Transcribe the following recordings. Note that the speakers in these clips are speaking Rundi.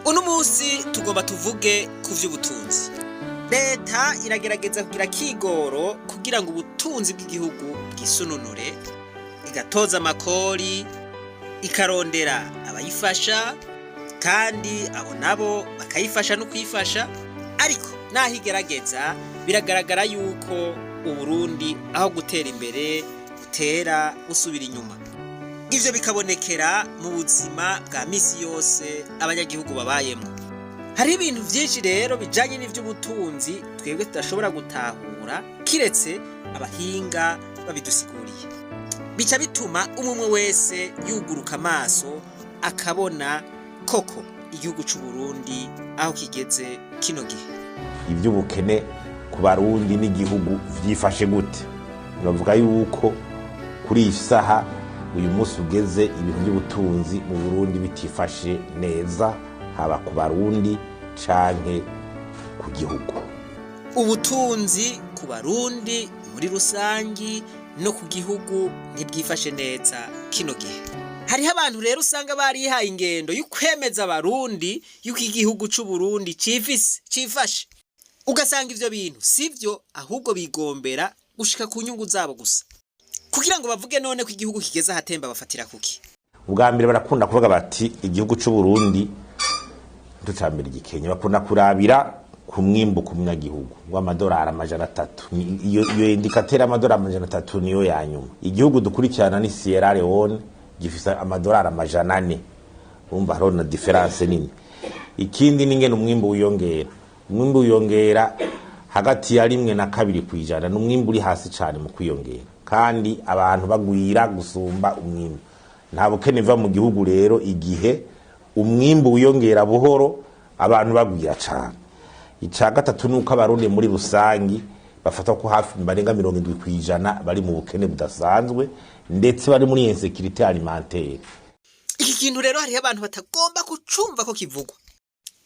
Uno munsi tugomba tuvuge ku vy'ubutunzi. Leta iragerageza kugira kigoro kugira ngo ubutunzi bw'igihugu bwisununure, igatoza amakori, ikarondera abayifasha, kandi abo nabo bakayifasha no kuyifasha. Ariko naho igerageza, biragaragara yuko Uburundi aho gutera imbere butera busubira inyuma. Ivyo bikabonekera mu buzima bwa misi yose abanyagihugu babayemwo. Hari ibintu vyinshi rero bijanye n'ivy'ubutunzi twebwe tudashobora gutahura kiretse abahinga babidusiguriye. Bica bituma umwe wese yuguruka amaso, akabona koko igihugu c'u Burundi aho kigeze kino gihe. Iby'ubukene ku Barundi n'igihugu vyifashe gute? Bavuga yuko kuri iyi saha, uyu munsi ugeze, ibintu by'ubutunzi mu Burundi bitifashe neza, haba ku Barundi canke ku gihugu. Ubutunzi ku Barundi muri rusangi no ku gihugu ntibwifashe neza kino gihe. Hariho abantu rero usanga barihaye ingendo y'ukwemeza Abarundi yuko igihugu c'u Burundi cifise cifashe, ugasanga ivyo bintu sivyo, ahubwo bigombera gushika ku nyungu zabo gusa. Kugira ngo bavuge none ko igihugu kigeze ahatemba, bafatira kuki? Ubwa mbere, barakunda kuvuga bati igihugu c'u Burundi nico ca mbere gikenye. Bakunda kurabira ku mwimbu ku munyagihugu w'amadolari 300. Iyo indicateur, amadolari 300, niyo ya nyuma. Igihugu dukurikirana ni Sierra Leone, gifise amadolari 400. Urumva hariho na différence nini. Ikindi ni ingene umwimbu wiyongera. Umwimbu wiyongera hagati ya 1 na 2%. Ni umwimbu uri hasi cane mu kwiyongera, kandi abantu bagwira gusumba umwimbu. Nta bukene iva mu gihugu rero igihe umwimbu wiyongera buhoro, abantu bagwira cane. Ica gatatu ni uko Abarundi muri rusangi bafata ko hafi barenga 70% bari mu bukene budasanzwe, ndetse bari muri insécurité alimentaire. Iki kintu rero hariho abantu batagomba kucumva ko kivugwa.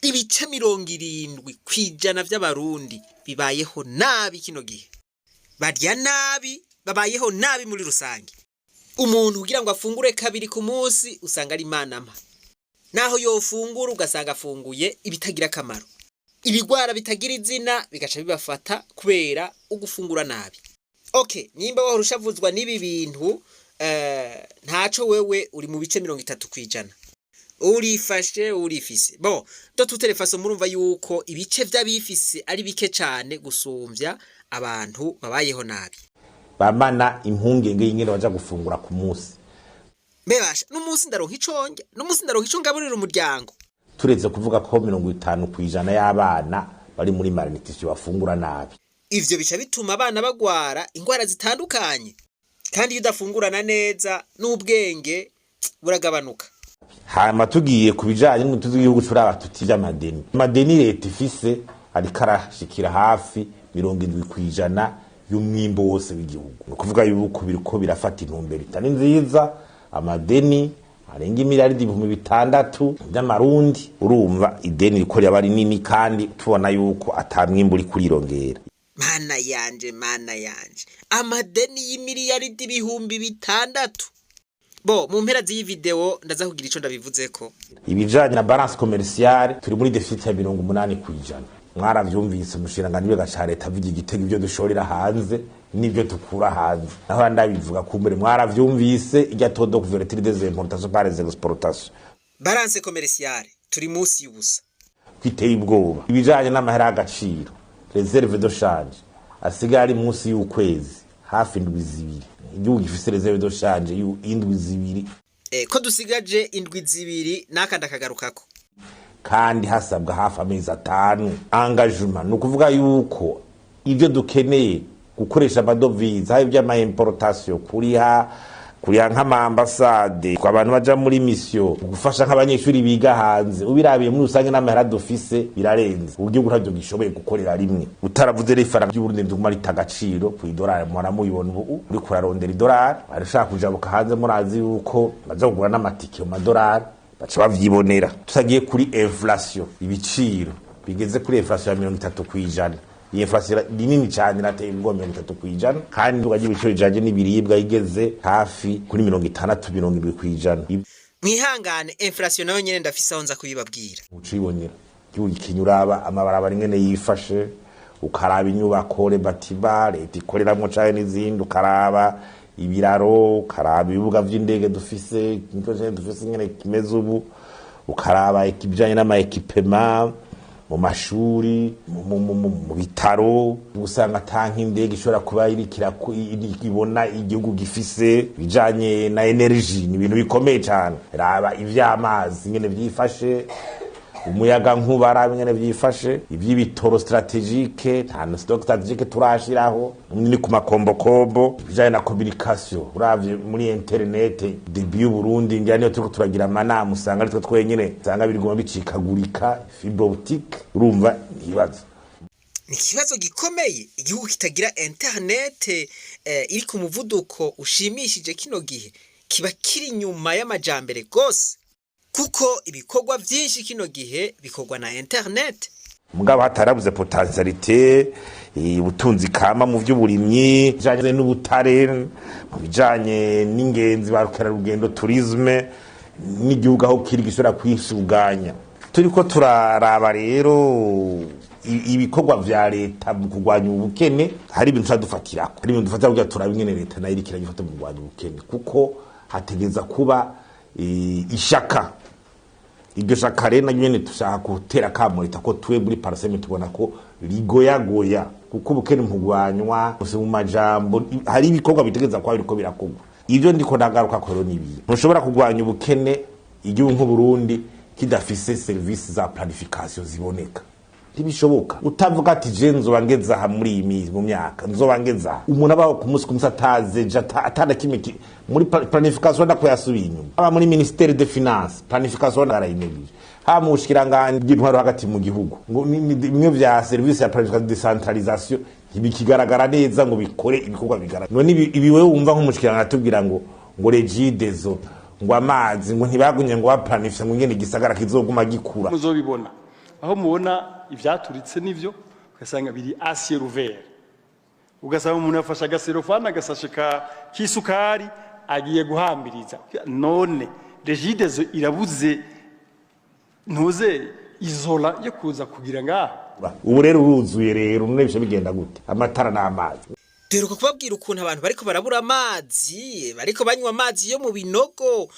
Ibice 70% vy'Abarundi bibayeho nabi kino gihe, barya nabi, babayeho nabi muri rusange. Umuntu kugira ngo afungure kabiri ku munsi usanga ari imanama, naho yofungura ugasanga afunguye ibitagira akamaro. Ibigwara bitagira izina bigaca bibafata kubera ugufungura nabi. Okay, nimba wahora ushavuzwa n'ibi bintu, ntaco, wewe uri mu bice 30%, urifashe, urifise. Bon, de toutes les façons, murumva yuko ibice vy'abifise ari bike cane gusumvya abantu babayeho nabi. Bamana impungenge y'ingene baja gufungura ku munsi. Mbebasha, n'umunsi ndaronka ico ndya, n'umunsi ndaronka ico ngaburira umuryango. Turetse kuvuga ko 50% y'abana bari muri malnutrition, bafungura nabi. Ivyo bica bituma abana bagwara ingwara zitandukanye, kandi iyo udafungurana neza n'ubwenge buragabanuka. Hanyuma tugiye ku bijanye n'umutunzi w'igihugu, turaba tuti vy'amadeni. Amadeni leta ifise ariko arashikira hafi 70% y'umwimbu wose w'igihugu. Ni ukuvuga yuko biriko birafata intumbero itari nziza. Amadeni arenga imiliyaridi 6000 by'amarundi. Urumva ideni riko riraba rinini, kandi tubona yuko ata mwimbu uri kurirongera. Mana yanje, mana yanje, amadeni y'imiliyaridi 6000! Bo mu mpera z'iyi video ndaza kugira ico ndabivuzeko. Ibijanye na balance commerciale, turi muri déficit ya 80%. Mwaravyumvise umushikiranganji w'ikigega ca leta avuga igitego, ivyo dushorera hanze n'ivyo dukura hanze. Naho ndabivuga kumbere mwaravyumvise, irya taux de couverture des importations par les exportations. Balance commerciale turi munsi y'ubusa. Kwiteye ubwoba. Ibijanye n'amahera y'agaciro, réserve de change asigaye ari munsi y'ukwezi, hafi indwi 2. Igihugu gifise réserve de change y'indwi 2. Ko dusigaje indwi 2, n'aka ndakagarukako. Kandi hasabwa hafi amezi 5. Engagement, ni ukuvuga yuko ibyo dukeneye gukoresha amadovize, haba iby'ama importation, kuriha nk'ama ambassades, abantu baja muri mission, gufasha nk'abanyeshuri biga hanze, ubirabiye muri rusange n'amahera dufise birarenze uburyo ntabyo gishoboye gukorera rimwe. Utaravuze rero ifaranga ry'Uburundi riguma rita agaciro ku idolari, muhora mubibona. Ubu uriko urarondera idolari, arashaka kujabuka hanze, murazi yuko baza kugura n'amatike mu madolari, baca bavyibonera. Tutagiye kuri inflation, ibiciro bigeze kuri inflation ya 30%. Iyi inflation ni nini cyane, irateye ubwoba, 30%. Kandi iduga ry'ibiciro bijanye n'ibiribwa igeze hafi kuri 60, 70%. Mwihangane, inflation nayo nyene ndafise aho nza kubibabwira. Ucibonera igihugu gikenye, uraba amabarabara ingene yifashe, ukaraba inyubako rebatiba leta ikoreramwo canke n'izindi, ukaraba ibiraro, ukaraba ibibuga vy'indege dufise, ikigo dufise ingene kimeze ubu, ukaraba ibijanye n'ama équipements mu mashuri, mu bitaro, usanga ata nk'indege ishobora kuba iriko ibona igihugu gifise. Ibijanye na énergie ni ibintu bikomeye cane. Raba ivy'amazi ingene vyifashe, umuyaga nkuba, raba ingene vyifashe, ivy'ibitoro stratégique, nta stock stratégique turashiraho, ni ku makombokombo. Ibijanye na communication, uravye muri internet débit y'u Burundi ngira niyo turiko turagira amanama, usanga ari twe twenyene usanga biriguma bicikagurika, fibre optique, urumva ibibazo. Ni ikibazo gikomeye, igihugu kitagira internet iri ku muvuduko ushimishije. Kino gihe kiba kiri inyuma y'amajambere gose, kuko ibikorwa vyinshi kino gihe bikorwa na internet. Mugabo hatarabuze potentialité, ubutunzi kama mu vy'uburimyi, bijanye n'ubutare, mu bijanye n'ingenzi, ba rukerarugendo, tourisme, n'igihugu aho kiri gishobora kwisuganya. Turiko turaraba rero ibikorwa vya leta mu kurwanya ubukene, hari ibintu tuba dufatirako, hari ibintu dufatira kugira turabe ingene leta nayo iriko iragifata mu kurwanya ubukene, kuko hategereza kuba ishaka. Iryo shaka rero naryo nyene dushaka gutera akamo leta, ko twe muri PARCEM tubona ko rigoyagoya, kuko ubukene ntugwanywa gusa mu majambo, hari ibikorwa bitegereza kuba biriko birakorwa. Ivyo ndiko ndagaruka ko rero nibiye, ntushobora kurwanya ubukene igihugu nk'Uburundi kidafise service za planification ziboneka. Ntibishoboka utavuga ati: "Je nzoba ngeze aha muri iyi minsi, mu myaka nzoba ngeze aha." Umuntu abaho ku munsi ku munsi, ataze je atana kimwe muri planification, ndako yasubiye inyuma. Haba muri ministère de finance, planification arayinegije, haba mu bushikiranganji bw'intwaro hagati mu gihugu, ngo bimwe vya service ya planification, décentralisation, ntibikigaragara neza ngo bikore ibikorwa bigaragara. None ibi wewe wumva nk'umushikiranganji atubwira ngo REGIDESO, ngo amazi, ngo ntibagumye ngo baplanifye ngo ingene igisagara kizoguma gikura. Muzobibona aho mubona ivyaturitse n'ivyo, ugasanga biri à ciel ouvert, ugasanga umuntu yafashe agaserofani, agasashe k'isukari, agiye guhambiriza. None REGIDESO irabuze ntuze izola yo kuza kugira ngaha? Ubu rero uruzuye rero, none bice bigenda gute, amatara n'amazi? Duheruka kubabwira ukuntu abantu bariko barabura amazi, bariko banywa amazi yo mu binogo,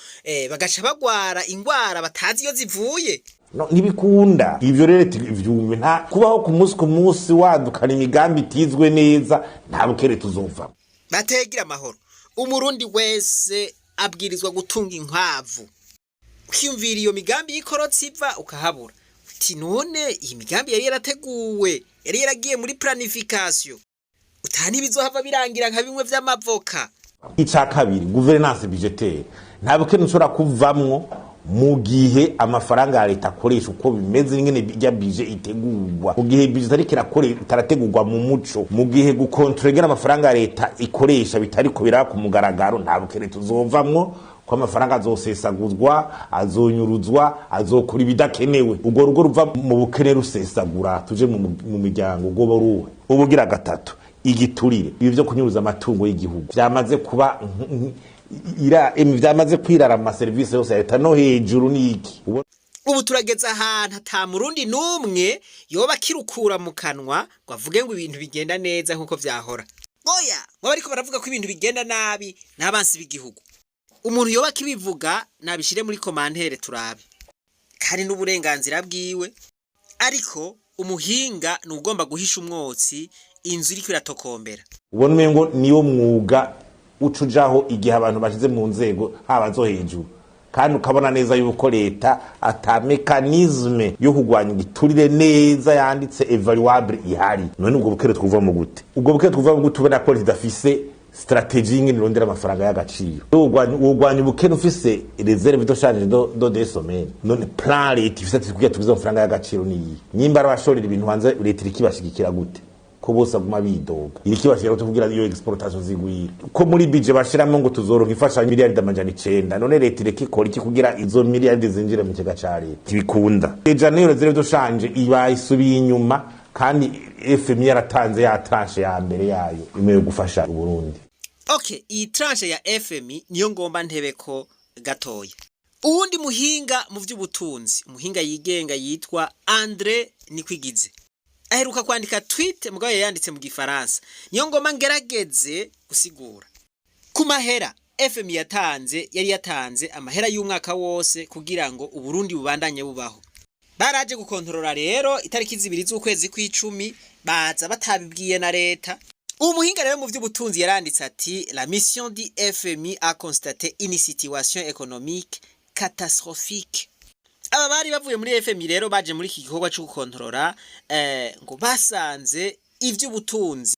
bagaca bagwara ingwara batazi iyo zivuye. No, ntibikunda ivyo rero ivyumve. Nta kubaho ku munsi ku munsi wadukana imigambi itizwe neza, nta bukere tuzova. Bategira amahoro, umurundi wese abwirizwa gutunga inkwavu. Ukiyumvira iyo migambi y'ikorotsi iva, ukahabura uti: "None iyi migambi yari yarateguwe, yari yaragiye muri planification, utani bizohava birangira nka bimwe vy'amavoka?" Ica kabiri, gouvernance budgétaire. Nta bukene ushobora kuvamwo mu gihe amafaranga ya leta akoresha uko bimeze, ingene bijya budget itegurwa, mu gihe budget itariko itarategurwa mu muco, mu gihe gukontorora amafaranga ya leta ikoresha bitariko biraba ku mugaragaro, nta bukene tuzovamwo, ko amafaranga azosesaguzwa, azonyuruzwa, azokora ibidakenewe. Urwo rugo ruva mu bukene rusesagura, tuje mu miryango rwoba ruhe? Ubugira gatatu, igiturire. Ibi vyo kunyuruza amatungo y'igihugu vyamaze kuba ira vyamaze kwirara mu maserivisi yose ya leta no hejuru niki. Ubu turageze ahantu ata murundi n'umwe yoba akirukura mu kanwa ngo avuge ngo ibintu bigenda neza nk'uko vyahora. Oya, ngo bariko baravuga ko ibintu bigenda nabi n'abansi b'igihugu. Umuntu yoba akibivuga nabishire muri commentaire turabe, kandi n'uburenganzira bwiwe. Ariko umuhinga ni ugomba guhisha umwotsi inzu iriko iratokombera. Ubona umengo niwo mwuga uca ujaho igihe abantu bashize mu nzego, haba zo hejuru, kandi ukabona neza yuko leta ata mécanisme yo kurwanya igiturire neza yanditse, évaluable, ihari. None ubwo bukere twuva mu gute? Ubwo bukere twuva mu gute ubona ko leta idafise stratégie y'ingene irondera amafaranga y'agaciro? Wogwanya ubukene ufise réserve de change de 2 semaines? None plan leta ifise ati kugira tugize amafaranga y'agaciro niyi? Nimba arabashorera ibintu hanze, leta irikibashigikira gute, ko bose baguma bidoga? Irikibashira gute kugira iyo exportation zigwira, ko muri budget bashiramo ngo tuzoronka imfashanyo miliyaridi 900? None leta ireka ikora iki kugira izo miliyaridi zinjire mu kigega ca leta? Ntibikunda. Eja niyo réserve de change iba isubiye inyuma, kandi FMI yaratanze ya tranche ya mbere yayo imwe yo gufasha Uburundi. Okay, iyi tranche ya FMI niyo ngomba ntebeko gatoya. Uwundi muhinga mu vy'ubutunzi, umuhinga yigenga yitwa Andre Nikwigize, aheruka kwandika tweet, mugabo yayanditse mu Gifaransa, niyo ngoma ngerageze gusigura. Ku mahera FMI yatanze, yari yatanze amahera y'umwaka wose kugira ngo Uburundi bubandanye bubaho. Baraje gukontorora rero itariki 2 z'ukwezi kw'icumi, baza batabibwiye na leta. Uwo muhinga rero mu vy'ubutunzi yaranditse ati: "La mission du FMI a constaté une situation économique catastrophique." Aba bari bavuye muri FMI rero baje muri iki gikorwa cyo gukontorora, ngo basanze ivy'ubutunzi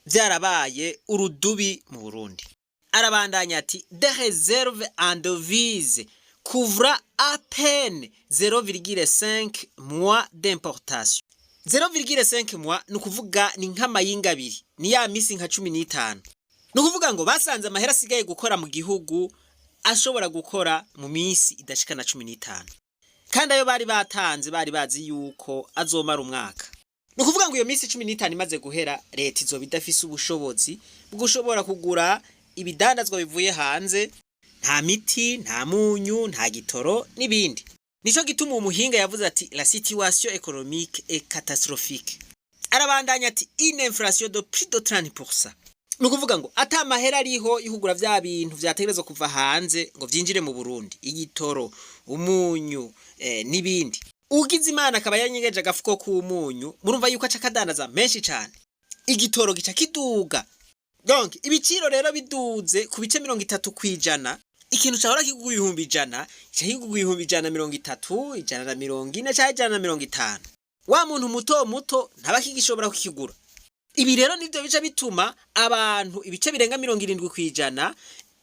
vyarabaye urudubi mu Burundi. Arabandanya ati: "Des réserves en devise couvrant à peine 0,5 mois d'importation." 0,5 mois ni ukuvuga ni nk'amayinga abiri, ni ya misi nka 15. Ni ukuvuga ngo basanze amahera asigaye gukora mu gihugu ashobora gukora mu minsi idashika na 15, kandi ayo bari batanze bari bazi yuko azomara umwaka. Ni ukuvuga ngo iyo minsi 15 imaze guhera, leta izoba idafise ubushobozi bwo gushobora kugura ibidandazwa bivuye hanze: nta miti, nta munyu, nta gitoro n'ibindi. Nico gituma uwo muhinga yavuze ati: "La situation économique est catastrophique." Arabandanya ati: "Une inflation de plus de 30%." Ni ukuvuga ngo ata mahera ariho yo kugura vya bintu vyategerezwa kuva hanze ngo vyinjire mu Burundi, igitoro, umunyu, n'ibindi. Ugize Imana akaba yanyegeje agafuko k'umunyu, murumva yuko aca akadandaza menshi cane, igitoro gica kiduga. Donc ibiciro rero biduze ku bice 30%, ikintu cahora kigurwa 100,000 gica kigurwa 130,000, 140 canke 150. Wa muntu muto muto ntaba akigishobora kukigura. Ibi rero nivyo bica bituma abantu ibice birenga 70%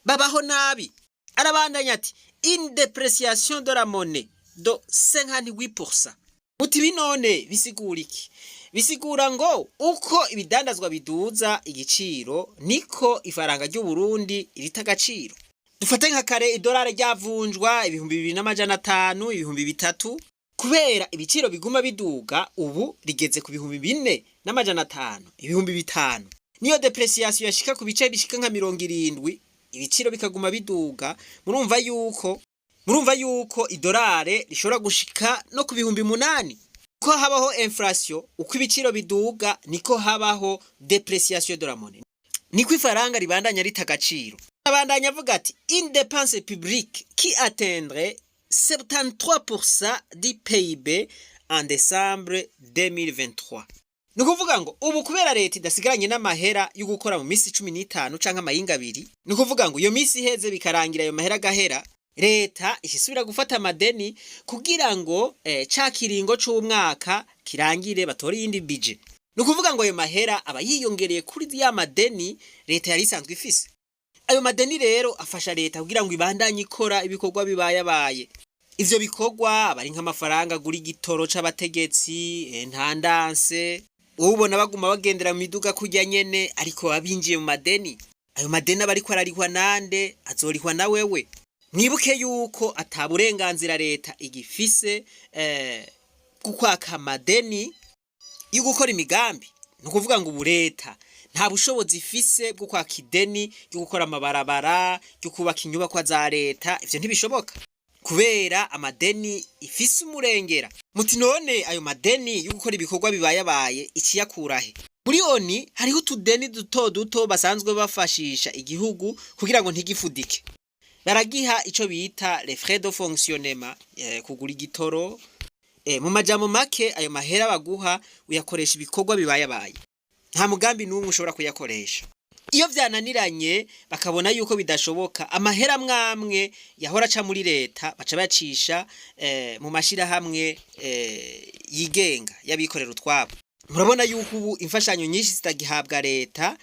babaho nabi. Arabandanya ati: "Une dépréciation de la monnaie de 58%." Muti ibi none bisigura iki? Bisigura ngo uko ibidandazwa biduza igiciro, niko ifaranga ry'u Burundi rita agaciro. Dufate nka kare idolari ryavunjwa 2500, 3000. Kubera ibiciro biguma biduga, ubu rigeze ku 4500, 5000. Niyo dépréciation yashika ku bice bishika nka 70, ibiciro bikaguma biduga, murumva yuko idolare rishobora gushika no ku 8000. Ko habaho inflation, uko ibiciro biduga niko habaho dépréciation de la monnaie, niko ifaranga ribandanya rita agaciro. Abandanya avuga ati: "Une dépense publique qui atteindrait 73% du PIB en décembre 2023." Ni ukuvuga ngo ubu kubera leta idasigaranye n'amahera yo gukora mu minsi 15 canke amayinga abiri, ni ukuvuga ngo iyo minsi iheze bikarangira ayo mahera agahera, leta isubira gufata amadeni kugira ngo ca kiringo c'umwaka kirangire batore iyindi budget. Ni ukuvuga ngo ayo mahera aba yiyongereye kuri ya madeni leta yari isanzwe ifise. Ayo madeni rero afasha leta kugira ngo ibandanye ikora ibikorwa bibayabaye. Ivyo bikorwa aba ari nk'amafaranga agura igitoro c'abategetsi, ntandanse ubona baguma bagendera mu miduga kurya nyene, ariko baba binjiye mu madeni. Ayo madeni aba ariko ararihwa nande? Azorihwa na wewe. Mwibuke yuko ata burenganzira leta igifise bwo kwaka amadeni yo gukora imigambi. Ni ukuvuga ngo ubu leta nta bushobozi ifise bwo kwaka ideni ryo gukora amabarabara, ryo kubaka inyubakwa za leta. Ivyo ntibishoboka kubera amadeni ifise umurengera. Muti none ayo madeni yo gukora ibikorwa bibayabaye ikiyakurahe? Muri ONU hariho utudeni duto duto basanzwe bafashisha igihugu kugira ngo ntigifudike. Baragiha ico bita les frais de fonctionnement, kugura igitoro. Mu majambo make, ayo mahera baguha uyakoresha ibikorwa bibayabaye, nta mugambi n'umwe ushobora kuyakoresha. Iyo vyananiranye, bakabona yuko bidashoboka, amahera mwamwe yahora aca muri leta baca bacisha mu mashirahamwe yigenga y'abikorera utwabo. Murabona yuko ubu imfashanyo nyinshi zitagihabwa leta,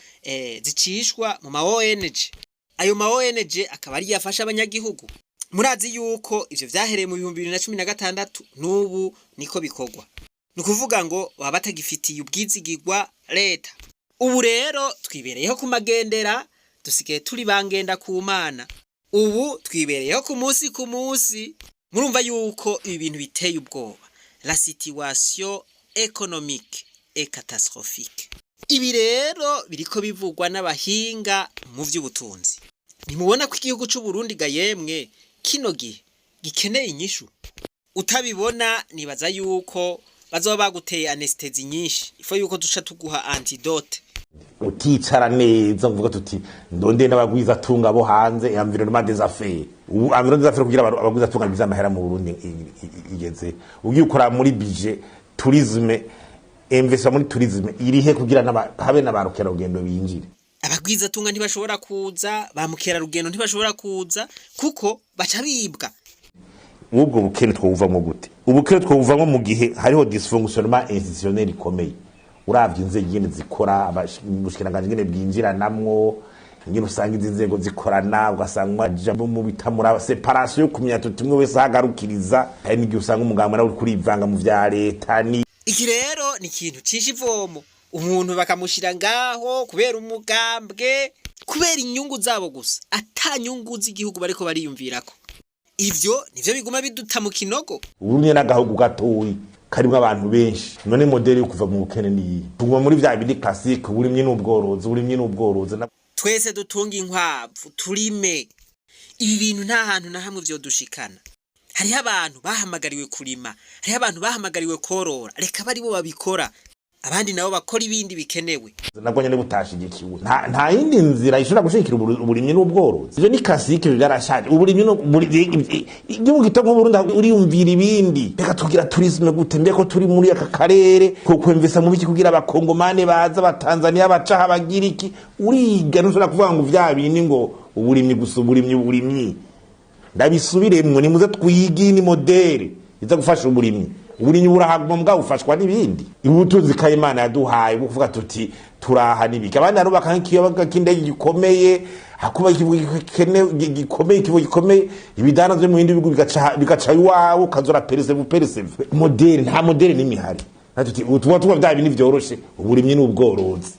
zicishwa mu ma ONG. Ayo ma ONG akaba ariyo afasha abanyagihugu. Murazi yuko ivyo vyahereye mu 2016, n'ubu niko bikorwa. Ni ukuvuga ngo baba batagifitiye ubwizigirwa leta. Ubu rero twibereyeho ku magendera, dusigaye turi bangenda ku Mana. Ubu twibereyeho ku munsi ku munsi. Murumva yuko ibi bintu biteye ubwoba. La situation économique est catastrophique. Ibi rero biriko bivugwa n'abahinga mu vy'ubutunzi. Ntimubona ko igihugu c'u Burundi ga yemwe kino gihe Gikeneye inyishu. Utabibona, nibaza yuko bazoba baguteye anesthésie nyinshi, ifo yuko duca tuguha antidote. Uticara neza uvuga tuti ndonde n'abagwiza tunga bo hanze, environnement des affaires. Ubu environnement des affaires kugira abagwiza tunga biza amahera mu Burundi igeze. Ugiye ukora muri budget, tourisme, investissement muri tourisme irihe kugira habe n'abarukerarugendo binjire? Abagwizatunga ntibashobora kuza, ba mukerarugendo ntibashobora kuza kuko baca bibwa. Ubwo bukene twowuvamo gute? Ubukene twowuvamo mu gihe hariho dysfonctionnement institutionnel ikomeye. Uravye inzego ingene zikora, ubushikiranganji ingene bwinjiranamwo, ingene usanga izi nzego zikorana, ugasanga mwaja mu bitamura séparation yo kumenya tuti umwe wese ahagarukiriza. Hari n'igihe usanga umugambwe nawe uriko urivanga mu vya leta ni Iki rero ni ikintu cisha ivomo, umuntu bakamushira ngaho kubera umugambwe, kubera inyungu zabo gusa, ata nyungu z'igihugu bariko bariyumvirako. Ivyo nivyo biguma biduta mu kinogo. Uburundi n'agahugu gatoyi karimwo abantu benshi. None modèle yo kuva mu bukene niyi? Tuguma muri vya bindi classique, uburimyi n'ubworozi, uburimyi n'ubworozi. Twese dutunga inkwavu, turime. Ibi bintu nta hantu na hamwe vyodushikana. Hariho abantu bahamagariwe kurima, hariho abantu bahamagariwe korora, reka bari bo babikora, abandi nabo bakora ibindi bikenewe. Nabwo nyene butashigikiwe, nta yindi nzira ishobora gushigikira uburimyi n'ubworozi. Ivyo ni classique, ivyo byarashaje. Uburimyi no igihugu gito nk'Uburundi, uriyumvira ibindi. Reka tugira tourisme gute? Mbe ko turi muri aka karere ko kwemvesa mu biki kugira Abakongomane baza, Abatanzania bacaha, bagira iki? Uriga, ntushobora kuvuga ngo vya bindi, ngo uburimyi gusa, uburimyi, uburimyi. Ndabisubiremwo, nimuze twige ni modèle iza gufasha uburimyi. Uburimyi burahaguma mbwa bufashwa n'ibindi. Ubutunzi Kayimana yaduhaye bwo kuvuga tuti turaha n'ibiki, abandi barubaka nk'ikiyaga cy'indege gikomeye, hakuba ikibuga gikomeye, ikibuga gikomeye, ibidanazwe mu bindi bihugu bigaca iwawe, ukazora peresevu peresevu. Modèle, nta modèle n'imihari. Tuti ubu tuba bya bindi vyoroshe, uburimyi n'ubworozi,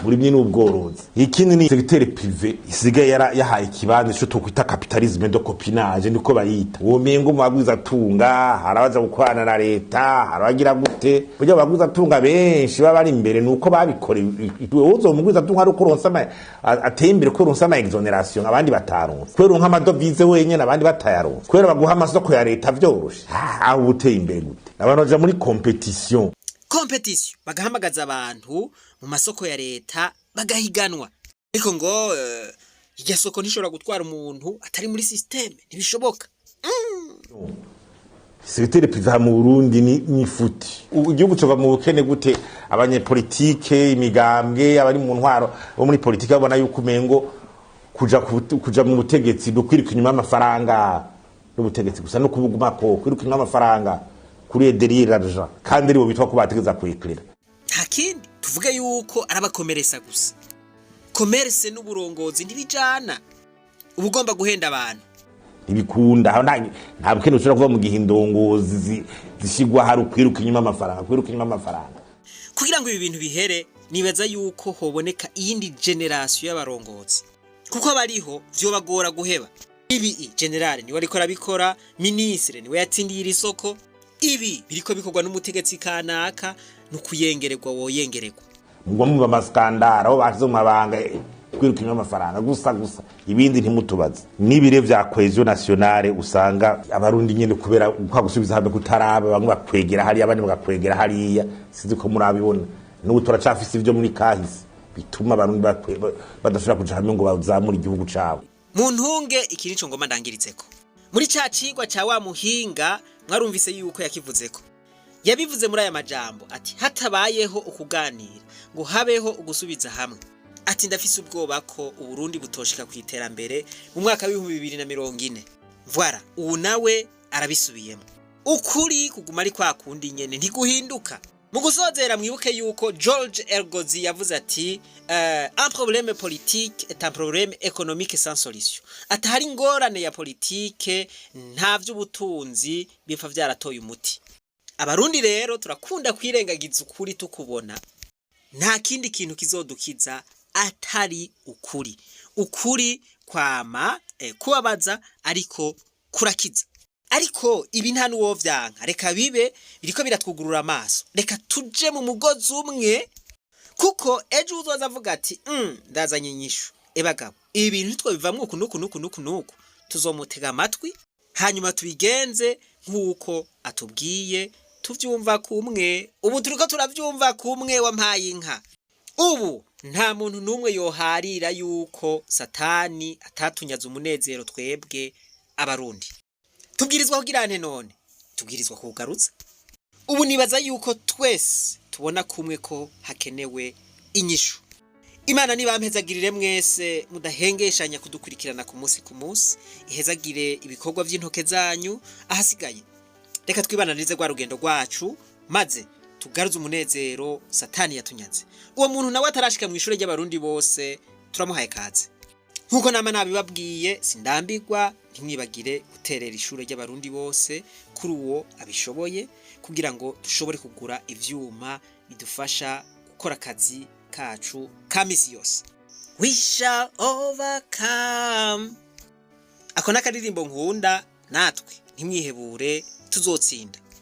uburimyi n'ubworozi. Ikindi ni secteur privé isigaye yahaye ikibanza ico tokwita capitalisme de copinage, niko bayita. Uwo mengo mu bagwiza tunga harabaza gukorana na leta, harabagira gute? Burya abagwiza tunga benshi baba bari imbere nuko babikora. Uzo mugwiza tunga ari uko uronse ateye imbere ko uronse ama exonération abandi bataronse, kubera uronka ama devises wenyene abandi batayaronse, kubera baguha amasoko ya leta vyoroshe. Aho uteye imbere gute? Abantu baja muri compétition. Compétition, bagahamagaza abantu mu masoko ya leta bagahiganwa, ariko ngo irya soko ntishobora gutwara umuntu atari muri système, ntibishoboka. Secteur privé mu Burundi ni futi. Igihugu cova mu bukene gute? Abanyepolitike, imigambwe, abari mu ntwaro bo muri politike babona yuko umengo kuja mu butegetsi dukwiruka inyuma y'amafaranga n'ubutegetsi gusa no kubugumako, kwiruka inyuma y'amafaranga, kuri derrière l'argent, kandi aribo bitwa ko bategeza kwiklira. Nta kindi tuvuge yuko arabakomeresa gusa. Commerce n'uburongozi ntibijana, uba ugomba guhenda abantu. Ntibikunda. Aho nta bukene ushobora kuva mu gihe indongozi zishigwa hari ukwiruka inyuma y'amafaranga, kwiruka inyuma y'amafaranga. Kugira ngo ibi bintu bihere, nibaza yuko hoboneka iyindi génération y'abarongozi, kuko abariho vyobagora guheba ibi. Général niwe ariko arabikora, ministre niwe yatsindiye iri soko, ibi biriko bikorwa n'umutegetsi kanaka, nukuyengererwa woyengererwa. Mugwa mwumva ama scandales aho bashize mu mabanga, kwiruka inyuma y'amafaranga gusa gusa, ibindi ntimutubaze. N'ibire vya cohésion nationale, usanga Abarundi nyene kubera kwa gusubiza hamwe kutaraba, bamwe bakwegera hariya, abandi bagakwegera hariya. Sinzi ko murabibona, n'ubu turacafise ivyo muri kahise bituma Abarundi badashobora kuja hamwe ngo bazamure igihugu cabo. Mu ntunge, iki nico ngoma ndangiritseko muri ca cigwa ca wa muhinga. Mwarumvise yuko yakivuzeko, yabivuze muri aya majambo ati: "Hatabayeho ukuganira ngo habeho ugusubiza hamwe," ati, "ndafise ubwoba ko Uburundi butoshika ku iterambere mu mwaka w'2040." Voilà, ubu nawe arabisubiyemo. Ukuri kuguma ari kwa kundi nyene, ntiguhinduka. Mu gusozera, mwibuke yuko George Ergozi yavuze ati "Un problème politique est un problème économique sans solution." Atahari ingorane ya politike, nta vy'ubutunzi bipfa vyaratoye umuti. Abarundi rero turakunda kwirengagiza ukuri tukubona. Nta kindi kintu kizodukiza atari ukuri. Ukuri kwama kubabaza, ariko kurakiza. Ariko ibi nta n'uwo vyanka, reka bibe biriko biratwugurura amaso. Reka tuje mu mugozi umwe, kuko ejo uzoza avuga ati ndazanye inyishu." Ebagabo, ibi bintu ntitwo bivamwo uku nuku nuku nuku nuku, tuzomutega amatwi. Hanyuma tubigenze nk'uko atubwiye, tuvyumva kumwe. Ubu turiko turavyumva kumwe, wampaye inka. Ubu nta muntu n'umwe yoharira yuko Satani atatunyaze umunezero. Twebwe Abarundi tubwirizwa kugira nte none? Tubwirizwa kuwugarutsa. Ubu nibaza yuko twese tubona kumwe ko hakenewe inyishu. Imana nibampezagirire mwese mudahengeshanya kudukurikirana ku munsi ku munsi, ihezagire ibikorwa vy'intoke zanyu. Ahasigaye reka twibananirize rwa rugendo rwacu, maze tugaruze umunezero Satani yatunyaze. Uwo muntu nawe atarashika mu ishure ry'Abarundi bose, turamuhaye kaze. Nk'uko nama nabibabwiye, sindambirwa, ntimwibagire guterera ishure ry'Abarundi bose kuri uwo abishoboye, kugira ngo dushobore kugura ivyuma bidufasha gukora akazi kacu ka misi yose. We shall overcome. Ako n'akaririmbo nkunda. Natwe ntimwihebure, tuzotsinda.